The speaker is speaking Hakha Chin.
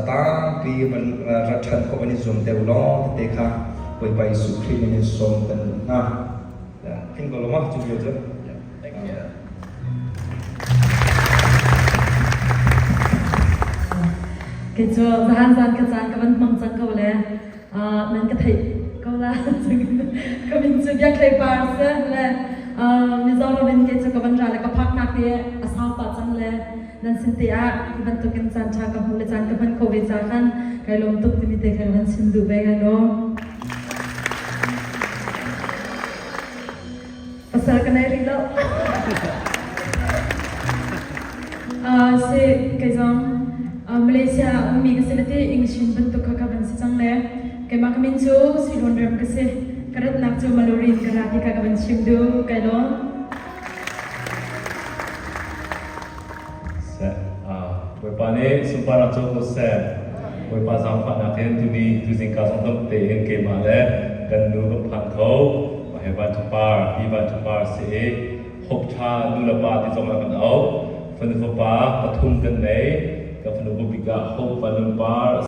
tampi van ra ṭhan khawh van i zuam te u law tete kha Bawipa Jesuh Khrih min in sawm kan duh hna. Tling ko lo ma cu bia cu? Thank you. Kei cu zahan zan ka caan ka van hmang cang ko le nan ka theih ko la. Ka min cu Biakhlei Par si le Mizoram in kei cu ka van ra le ka phaknak hi a sau pah cang le nan sin te ah hi bantukin caan ṭha ka hmuh le caan ka hman khawh ve ca khan kai lawm tuk timi te kha van chim duh ve kai lawm. Pasal ka nei rih lo. Si kei zong Malaysia ummi ka si le ti English in bantuk kha ka van si cang le keimah ka min cu Silawn Rem ka si. Ka ratnak cu Malurin ka ra ti kha ka van chim duh. Kai lawm. Seh. Bawipa nih sunparnak co ko seh. Bawipa zaangfahnak in tuni tuzing ka zong dam tein keimah le kan nu kan phan kho. Mah hi van par, hi van par si i hope ṭha nu le pa ti zong ah kan auh. Fanu fapa pathum kan nei. Ka fanu bik ah Hope Van Lung Par.